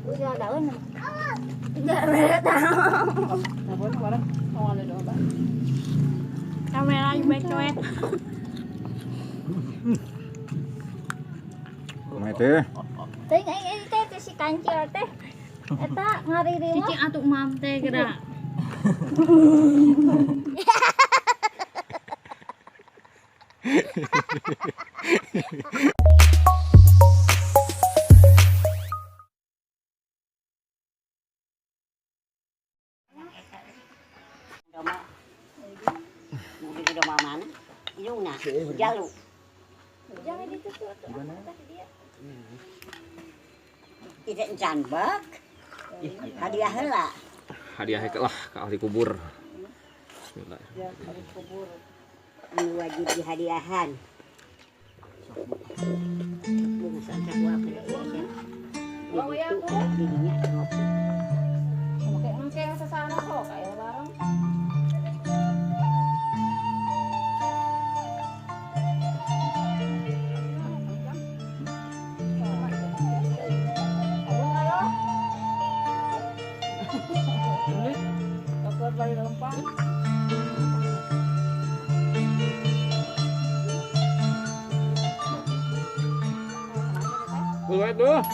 Udah daun. Kamera cuek. Kumaha teh? Teh ini teh si kancil teh. Eta ngariri mah. Cicing atuh mam teh geura. Mana? Yuna, jalu. Jangan ditutup tuh. Tidak encan bak. Hadiah heula. Hadiah lah ke ahli kubur. Bismillah. Ya, ahli kubur. Anu wajib dihadiahan. Bunga sanca gua Oh ya tuh. Didinya ngopi. Oke, engke sasana sok aya bareng. Boleh tuh.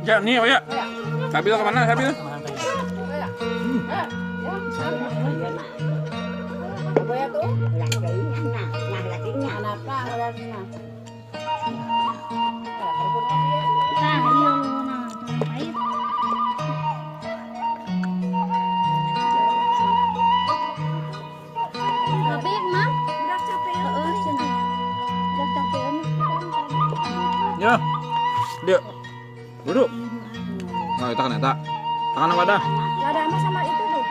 Ya, nih, oh ya. Sabil kemana, Sabil? Ya, dia duduk. Nah, tangan eta. Tangan apa dah? Lada mah sama itu tuh.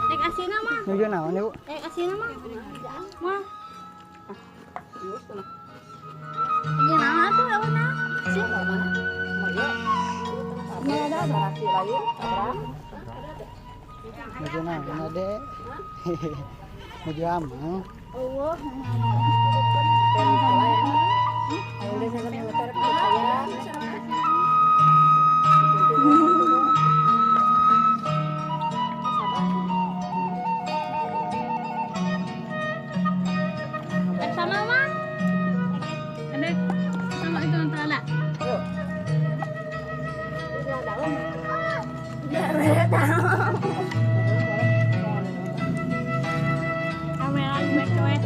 Nek asina mah. Nuju naon ieu? Nek asina mah. Mah. Ini naon atuh launa? Sih. Nuju naon ade? Nuju amang. Eueuh. Sama mah. Ada sama itu antara. Kamera cuek.